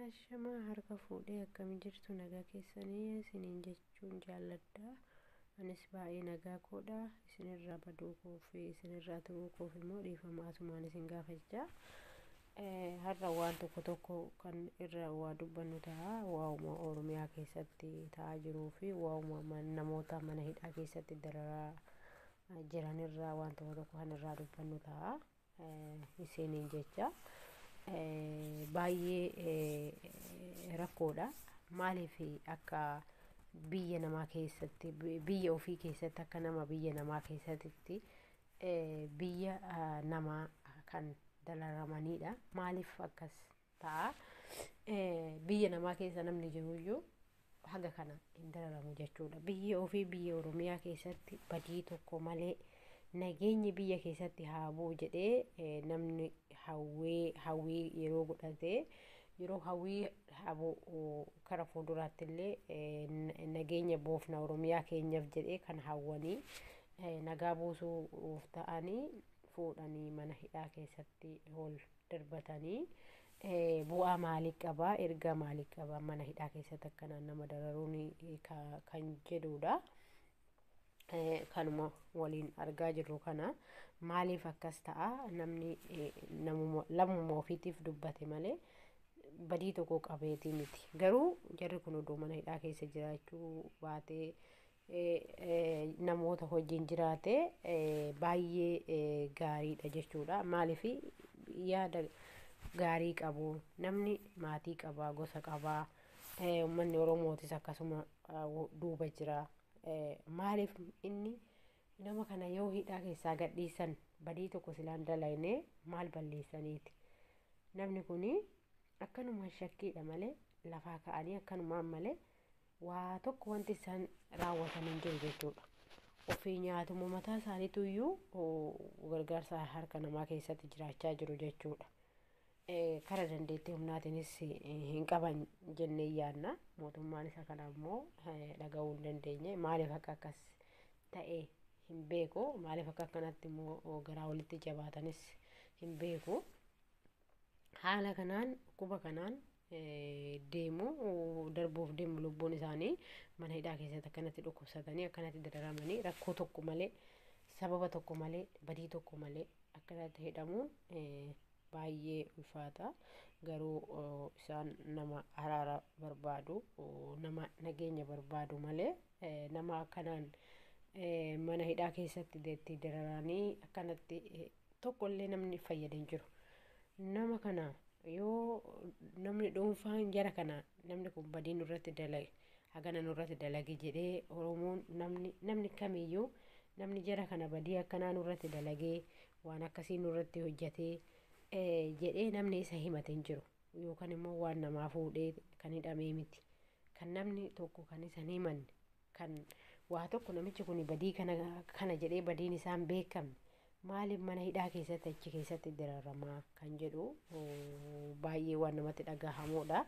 Ashamaa harka fuudhee, akkam jirtu? Nagaa keessanii isiniin jechuun jaalladha. Anis baay'ee nagaa koodha. Isinirraa baduu koo fi isinirraa turuu koof immoo dhiifama asumaan isin gaafachaa. Har'a waan tokko tokko kan irra waa dubbannu ta'a. Waa'uma Oromiyaa keessatti ta'aa jiruu fi waa'uma namoota mana hidhaa keessatti dararaa jiranirraa waan tokko tokko kan irraa dubbannu ta'a. Isiniin jecha. Baay'ee rakkoodha. Maaliif akka biyya namaa keessatti, biyya ofii keessatti, akka nama biyya namaa keessatti, biyya namaa kan dararamanidha. Maaliif akkas ta'a? Biyya namaa keessa namni jiruyyuu haga kana hin dararamu jechuudha. Biyya ofii, biyya Oromiyaa keessatti badii tokko malee nageenyi biyya keessatti haa bu'u jedhee namni hawwee, hawwii yeroo godhatee, yeroo hawwii habu kara fuulduraatti illee nageenya buufna Oromiyaa keenyaaf jedhee kan hawwanii nagaa buusuuf ta'anii fuudhanii mana hidhaa keessatti ol darbatanii bu'aa maalii qabaa, ergaa maalii qabaa mana hidhaa keessatti akkanaan nama dararuun kan jedhudha. Kanuma waliin argaa jirru kana, maaliif akkas ta'a? Namni lamuma ofiitiif dubbate malee badii tokko qabeetii miti. Garuu jarri kun odoo mana hidhaa keessa jiraachuu baatee, namoota wajjin jiraate baay'ee gaariidha jechuudha. Maaliif yaada gaarii qabu, namni maatii qabaa, gosa qabaa, uummanni Oromootis akkasuma duuba jira. Maaliif inni nama kana yoo hidhaa keessaa gadhiisan, badii tokko silaan dalagnee maal balleessaniiti? Namni kuni akkanuma shakkiidha malee, lafaa ka'anii akkanumaan malee waa tokko wanti isaan raawwatan hin jiru jechuudha. Ofii nyaatuma mataa isaaniitu iyyuu gargaarsa harka namaa keessatti jiraachaa jiru jechuudha. Kara dandeettii humnaatiinis hin qaban jennee yaadna. Mootummaan isa kana immoo dhaga'uu hin dandeenye. Maaliif akka akkas ta'e hin beeku. Maaliif akka akkanatti immoo garaa walitti jabaatanis hin beeku. Haala kanaan, dhukkuba kanaan deemu, darbuuf deemu lubbuun isaanii. Mana hidhaa keessatti akkanatti dhukkubsatanii, akkanatti dararamanii, rakkoo tokko malee, sababa tokko malee, badii tokko malee akkanatti hidhamuun baay'ee ulfaata. Garuu isaan nama araara barbaadu, nama nageenya barbaadu malee nama akkanaan mana hidhaa keessatti itti dararanii akkanatti tokkollee namni fayyada hin jiru. Nama kana yoo namni dhuunfaan jara kana, namni kun badii nurratti dalage, hagana nurratti dalage jedhee, Oromoon namni kamiyyuu, namni jara kana badii akkanaa nurratti dalagee, waan akkasii nurratti hojjetee jedhee namni isa himate hin jiru. Yookaan immoo waan namaa fuudhee kan hidhamee miti. Kan namni tokko kan isa hin himanne, kan waa tokko namichi kun badii kana kana jedhee badiin isaan beekamne, maaliif mana hidhaa keessatti achi keessatti dararamaa kan jedhu baay'ee waan namatti dhagahamudha.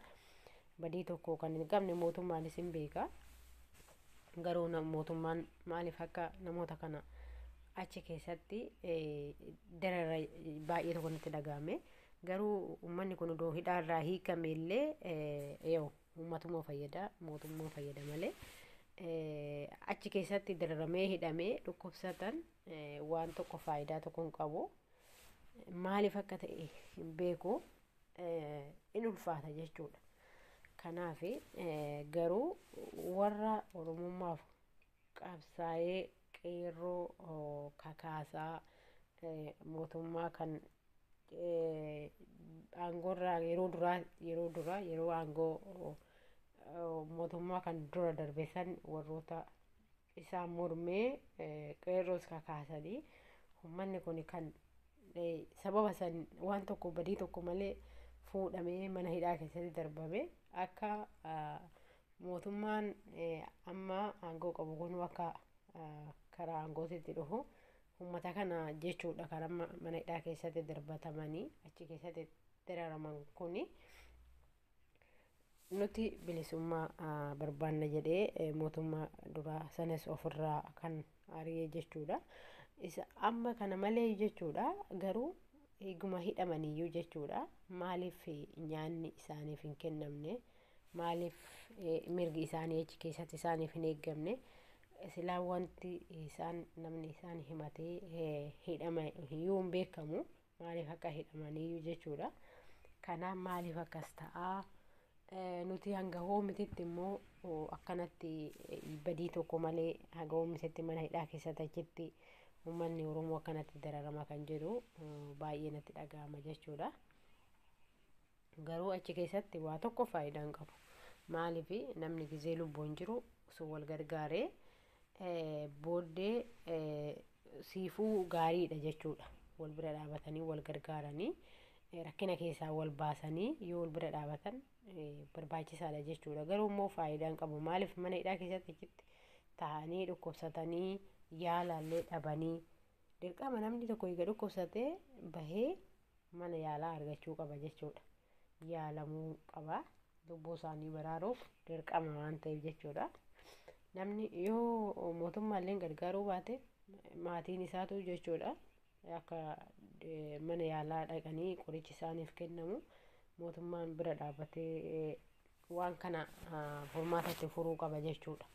Badii tokko kan hin qabne mootummaanis hin beeka. Garuu mootummaan maaliif akka namoota kana achi keessatti darara baay'ee tokko natti dhagahame. Garuu uummanni kun odoo hidhaa irraa hiikame illee yoo uummatuma fayyada, mootummaa fayyada malee achi keessatti dararamee hidhamee dhukkubsatan waan tokko faayidaa tokko hin qabu. Maaliif akka ta'e hin beeku. In ulfaata jechuudha. Kanaaf garuu warra Oromummaaf qabsaa'ee, qeerroo kakaasaa, mootummaa kan aangoorraa yeroo duraa yeroo aangoo mootummaa kan dura darbe san, warroota isaan mormee qeerroos kakaasanii, uummanni kun kan sababa san waan tokko badii tokko malee fuudhamee mana hidhaa keessatti darbame, akka mootummaan amma aangoo qabu kun akka karaa aangootitti dhufu, uummata kana jechuudha kan amma mana hidhaa keessatti darbatamanii achi keessatti dararaman kuni nuti bilisummaa barbaanna jedhee mootummaa duraa sanas ofirraa kan ari'ee jechuudha. Isa amma kana malee jechuudha. Garuu Eeguma hidhamaniyyuu jechuudha. Maaliif nyaanni isaaniif hin kennamne? Maaliif mirgi isaanii achi keessatti isaaniif hin eeggamne? Silaa wanti isaan namni isaan himatee hidhama iyyuu hin beekamu. Maaliif akka hidhamaniyyuu jechuudha. Kanaaf maaliif akkas ta'aa? Nuti hanga hoomititti immoo akkanatti badii tokko malee haga hoomititti mana hidhaa keessatti achitti uummanni Oromoo akkanatti dararama kan jedhu baay'ee natti dhaga'ama jechuudha. Garuu achi keessatti waa tokko faayidaa hin qabu. Maaliif namni gizee lubbuun jiru osoo wal gargaaree booddee siifuu gaariidha jechuudha. Wal bira dhaabatanii wal gargaaranii rakkina keessaa wal baasanii yoo wal bira dhaabatan barbaachisaadha jechuudha. Garuu immoo faayidaa hin qabu. Maaliif mana hidhaa keessatti achitti taa'anii dhukkubsatanii yaalaallee dhabanii dirqama namni tokko eega dhukkubsatee bahee mana yaalaa argachuu qaba jechuudha. Yaalamuu qaba. Lubbuu isaanii baraaruuf dirqama waan ta'eef jechuudha. Namni yoo mootummaallee gargaaruu baate maatiin isaatu jechuudha. Akka mana yaalaa dhaqanii qorichi isaaniif kennamu mootummaan bira dhaabbatee waan kana furmaatatti furuu qaba jechuudha.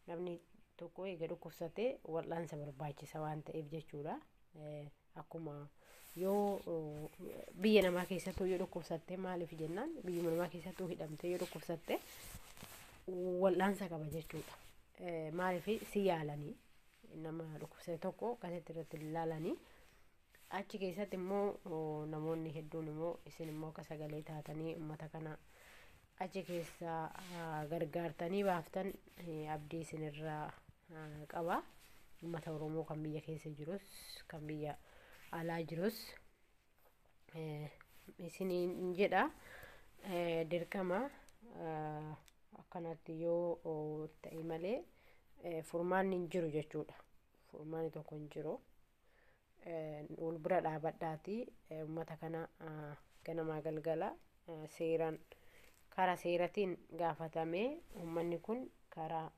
Namni tokko eega dhukkubsatee wal'aansa barbaachisa waan ta'eef jechuudha. Akkuma yoo biyya namaa keessattuu yoo dhukkubsatte, maaliif jennaan, biyyuma namaa keessattuu hidhamtee yoo dhukkubsatte wal'aansa qaba jechuudha. Maaliif si yaalanii nama dhukkubsate tokko akkasitti irratti ilaalanii. Achi keessatti immoo namoonni hedduun immoo isin immoo akka sagalee taatanii uummata kana achi keessaa gargaartanii baaftan abdii isinirraa qaba. Uummata Oromoo kan biyya keessa jirus kan biyya alaa jirus isiniin jedha, dirqama akkanatti yoo ta'e malee furmaanni hin jiru jechuudha. Furmaanni tokko hin jiru. Wal bira dhaabadhaati uummata kana ganamaa galgala seeraan karaa seeratiin gaafatamee uummanni kun karaa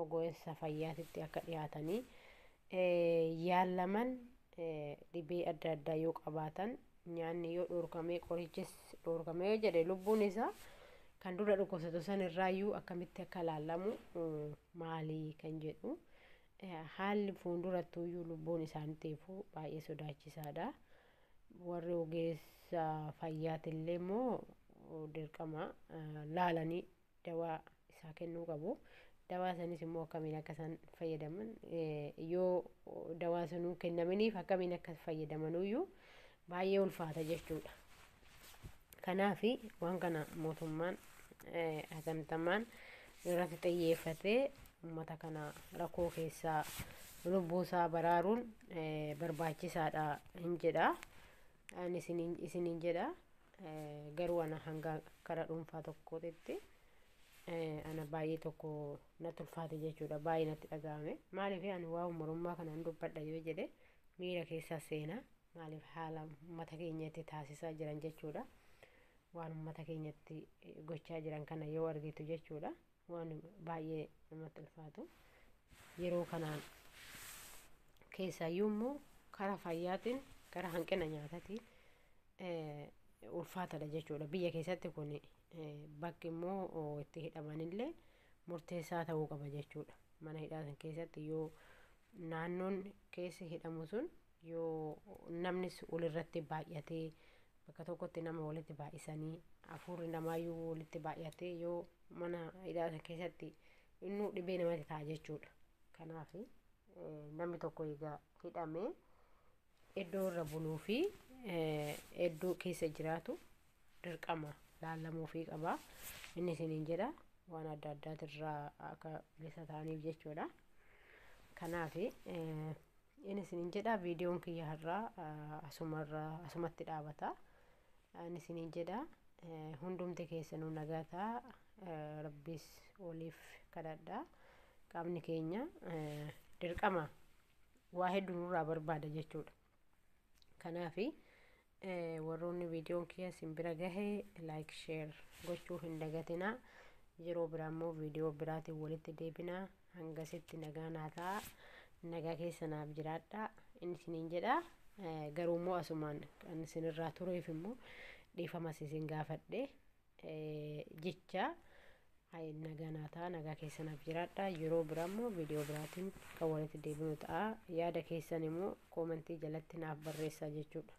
ogeessa fayyaatitti akka dhiyaatanii yaalaman, dhibee adda addaa yoo qabaatan, nyaanni yoo dhorkamee, qorichis dhorkamee yoo jedhe, lubbuun isaa kan dura dhukkubsatu san irraayyuu akkamitti akka laallamu maalii kan jedhu, haalli fuuldurattuyyuu lubbuun isaaniitiifuu baay'ee sodaachisaadha. Warri ogeessa fayyaatillee immoo dirqama laalanii dawaa isaa kennuu qabu. Dawaa sanis immoo akkamiin akka isaan fayyadaman, yoo dawaa sanuu kennaminiif akkamiin akka fayyadamanuyyuu baay'ee ulfaata jechuudha. Kanaaf waan kana mootummaan hatamtamaan irratti xiyyeeffatee uummata kana rakkoo keessaa lubbuu isaa baraaruun barbaachisaadha hin jedha. Ani isiniin jedha. Garuu ana hanga karaa dhuunfaa tokkootitti ana baay'ee tokko natti ulfaate jechuudha. Baay'ee natti dhaga'ame. Maaliif ani waa morummaa kanaan dubbadha yoo jedhe miira keessa seena. Maaliif haala uummata keenyatti taasisaa jiran jechuudha. Waan uummata keenyatti gochaa jiran kana yoo argitu jechuudha. Waan baay'ee namatti ulfaatu. Yeroo kanaan keessaayyuu immoo karaa fayyaatiin, karaa hanqina nyaataatiin ulfaatadha jechuudha. Biyya keessatti kun bakki immoo itti hidhamanillee murteessaa ta'uu qaba jechuudha. Mana hidhaa san keessatti yoo naannoon keessa hidhamu sun yoo namnis walirratti baay'atee, bakka tokkotti nama walitti baay'isanii, hafuurri namaayyuu walitti baay'atee yoo mana hidhaa san keessatti innuu dhibee namatti ta'a jechuudha. Kanaaf namni tokko egaa hidhamee iddoo irra buluu fi iddoo keessa jiraatu dirqama laallamuufii qaba. Inni isiniin jedha waan adda addaatirraa akka bilisa ta'aniif jechuudha. Kanaaf inni isiniin jedha, viidiyoon kiyya har'aa asumarraa asumatti dhaabata. Inni isiniin jedha, hundumti keessanuu nagaa ta'a. Rabbis waliif kadhadha. Qaamni keenya dirqama waa hedduu nurraa barbaada jechuudha. Kanaaf warroonni viidiyoon kiyya isin bira gahe like, share gochuu hin dagatinaa. Yeroo biraa immoo viidiyoo biraatiin walitti deebinaa. Hangasitti nagaa naa ta'a. Nagaa keessa naaf jiraadha. Inni isiniin jedha. Garuu immoo asumaan kan isinirraa tureef immoo dhiifamas isin gaafadhe jecha. Nagaa naa ta'a, nagaa keessanaaf jiraadha. Yeroo biraa immoo viidiyoo biraatiin kan walitti deebinu ta'a. Yaada keessan immoo koomentii jalatti naaf barreessaa jechuudha.